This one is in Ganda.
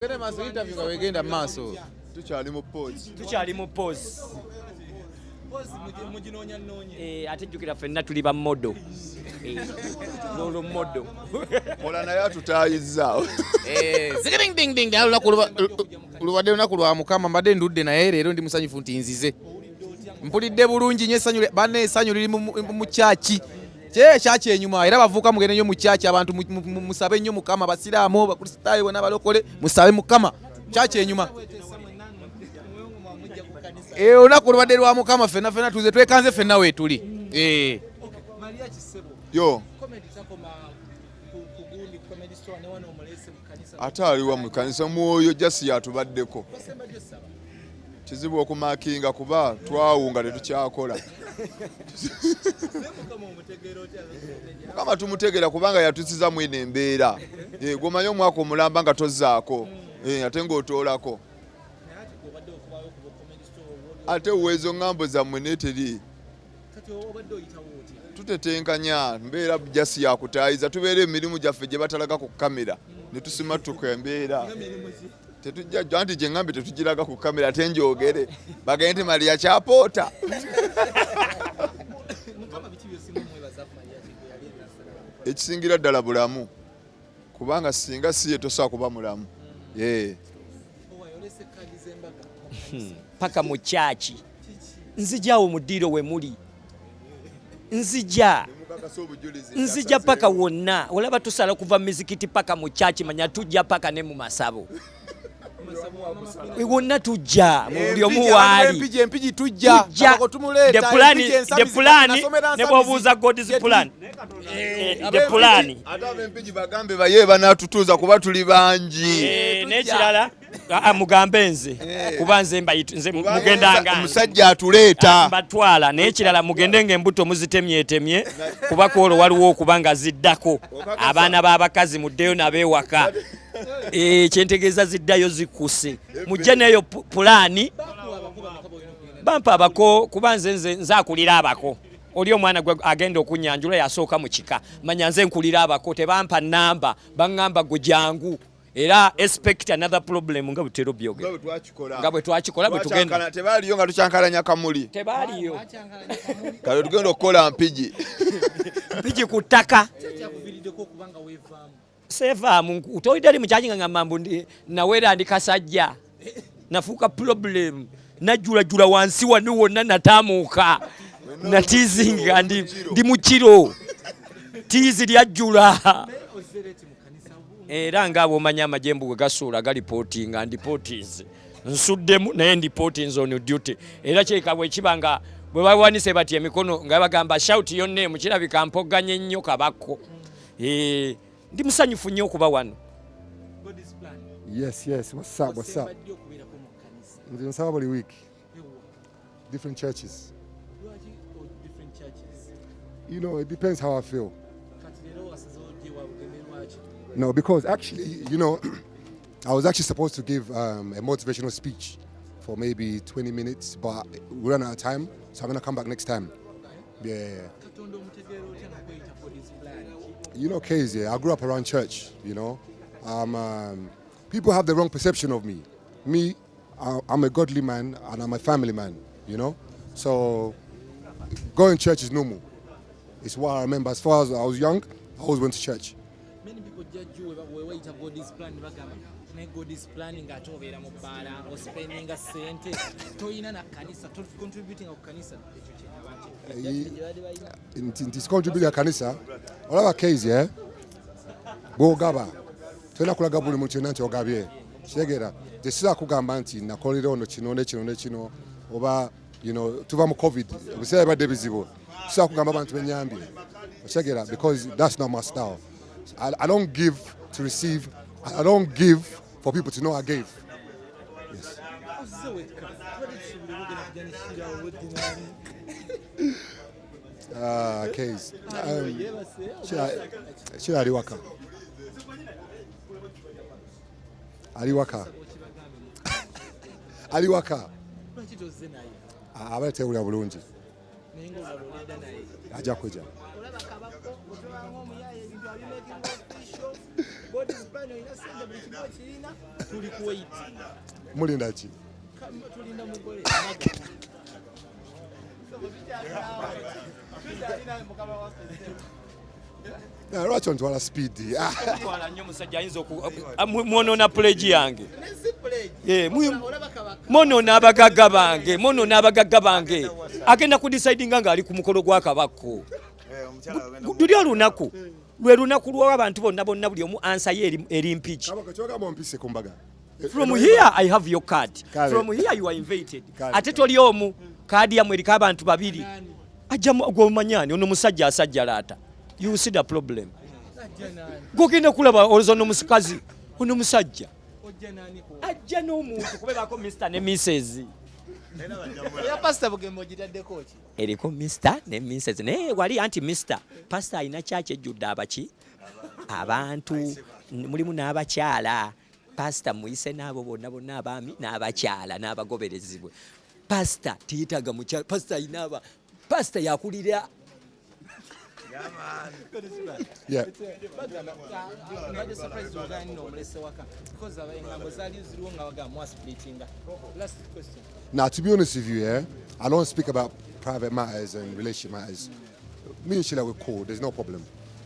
Gende maaso, interview nga wegenda mu maaso. Tukyali mu pause. Tukyali mu pause. Ate jjukira ffenna tuli ba model. Role model. Kola naye atutaayizza. Zigiring ding ding, olunaku lubadde lunaku lwa Mukama, mbadde ndudde naye leero ndi musanyufu nti nzize. Mpulidde bulungi nnyo essanyu, banne essanyu liri mu kyaki. Kye kyaki enyuma era bavuuka mugende nnyo mu kyaki, abantu musabe nnyo Mukama, Abasiraamu, Abakristaayo bonna abalokole musabe Mukama. Kyaki enyuma. Olunaku lubadde lwa Mukama, ffenna ffenna tuze twekanze ffenna weetuli. Yo. Ate aliwa mu kanisa mwoyo jasi yatubaddeko. Kizibu okumakinga kuba twawunga tetukyakola. Mukama tumutegeera kubanga yatusiza mwine embeera. Gw'omanyi omwaka omulamba nga tozzaako. Ate ng'otoolako. Ate weezo ŋŋambo zammwe naye teri. Tutetenkanya mbeera jasi yakutaayiza, tubeera emirimu gyaffe gye batalaga ku kamera ne tusimattuka embeera. Tetujja anti gye ŋŋambye tetugiraga ku kamera ate njogere bagende nti Maria kyapoota. Ekisingira ddala bulamu, kubanga singa si ye tosobola kuba mulamu. Paka mu kyaki nzijaawo mu ddiiro we muli, nzija paka wonna. Olaba tusala kuva mizikiti paka mu kyaki, manya tujja paka ne mu masabo wonna tujja buli omu waali. Empigi tujja the plan ne bw'obuuza God's plan, the plan. Ate ab'empigi bagambe baye banaatutuuza kuba tuli bangi. N'ekirala mugambe nze kuba nze nze mugendanga omusajja atuleeta mbatwala. N'ekirala mugende ng'embuto muzitemyetemye kuba kwolwo waliwo okuba nga ziddako abaana b'abakazi muddeyo nab'ewaka. Kyentegeeza ziddayo zikuse mujje neyo pulaani. Bampa abako kuba nze nze akulira abako. Oli omwana gwe agenda okunyanjula yasooka mu kika, manya nze nkulira abako, tebampa namba, baŋŋamba gwe jangu. Era expect another problem nga butero byogera nga bwe twakikola bwe tugenda. Tebaaliyo nga tukyankalanya kamuli, tebaaliyo kale tugenda okukola mpigi mpigi ku ttaka. Sevaamu tolidde ali mukyaki nga ngamba mbu nawera ndi kasajja, nafuuka problem, najjulajjula wansi wano wonna, nataamuuka natiizinga ndi mu kiro tiizi lyajjula. Era nga bw'omanyi amajembu bwe gasuula galipootinga, ndipootinze nsuddemu naye ndipootinze on duty. Era kireka bwe kiba nga bwe bawanise bati emikono nga bagamba shout your name, kirabika mpogganye nnyo kabakko. Ndi musanyufu nnyo okuba wano. Yes, yes, what's up, what's up? Nze nsaba buli week. Different churches. You know, it depends how I feel. No, because actually, you know, I was actually supposed to give a motivational speech for maybe 20 minutes, but we ran out of time, so I'm gonna come back next time. Yeah. You know, Casey, I grew up around church, you know. People have the wrong perception of me. Me, I'm a godly man and I'm a family man, you know. So going to church is normal. It's what I remember. As far as I was young, I always went to church. Many people judge you we God's plan, God's plan nga tobeera mu bbaala, ospendinga ssente, toyina na kanisa, contributing ku kanisa. Nti contributing kanisa, olaba Casey, bw'ogaba tolina kulaga buli muntu yenna nti ogabye. Kitegeera, tekisobola kugamba nti nakolera ono kino ne kino ne kino, oba you know, tuva mu COVID, ebiseera bibadde bizibu, kisobola kugamba abantu benyambye. Okitegeera, because that's not my style. I don't give to receive, I don't give for people to know I gave. Yes. Case. Shira aliwaka. Aliwaka. Aliwaka. Abale tewulira bulungi. Naye ng'olulala oledda naye. Ajja kujja. Olaba kabako otulanga omuyaye ebintu abimakinga official. God's plan olina ssente buli kimu okirina tuli ku wait. Mulinda ki? Tulinda mugole. Na, lwaki ontwala speed? Ah, Twala nnyo omusajja ayinza mwonoona pledge yange. Eh, mwonoona abagagga bange, mwonoona abagagga bange. Agenda kudecidinga ng'ali ku mukolo gwa kabako. Luli olunaku lwe lunaku lw'abantu bonna bonna buli omu ansa ye eri mpigi. Kabaka kyogamba ompise ku mbaga. From here I have your card. Kale. From here you are invited. Kale. Ate toli omu, kaadi yammwe eriko abantu babiri. Ajja gw'omanyi ani ono musajja asajjalaata. You see the problem. Gw'ogenda kulaba olowooza ono mukazi, ono musajja. Ojja nani ku Ajja n'omuntu kubeerako Mr ne Mrs. Era Pastor Bugembe ogitaddeko ki? Eriko Mr ne Mrs. Naye wali anti Mr. Pastor alina kyaki ejjudde abaki? Abantu mulimu n'abakyala. Pastor muyise n'abo bonna bonna abaami n'abakyala n'abagoberezi bwe. Pastor teyetaaga mukyala, pastor alina aba pastor yakulira. Yeah. Mbadde surprised ogaani n'omulese waka because engambo zaali ziriwo nga bagamba mwasplitinga. Last question. Now, to be honest with you, yeah, I don't speak about private matters and relationship matters. Me and Sheila, we're cool. There's no problem.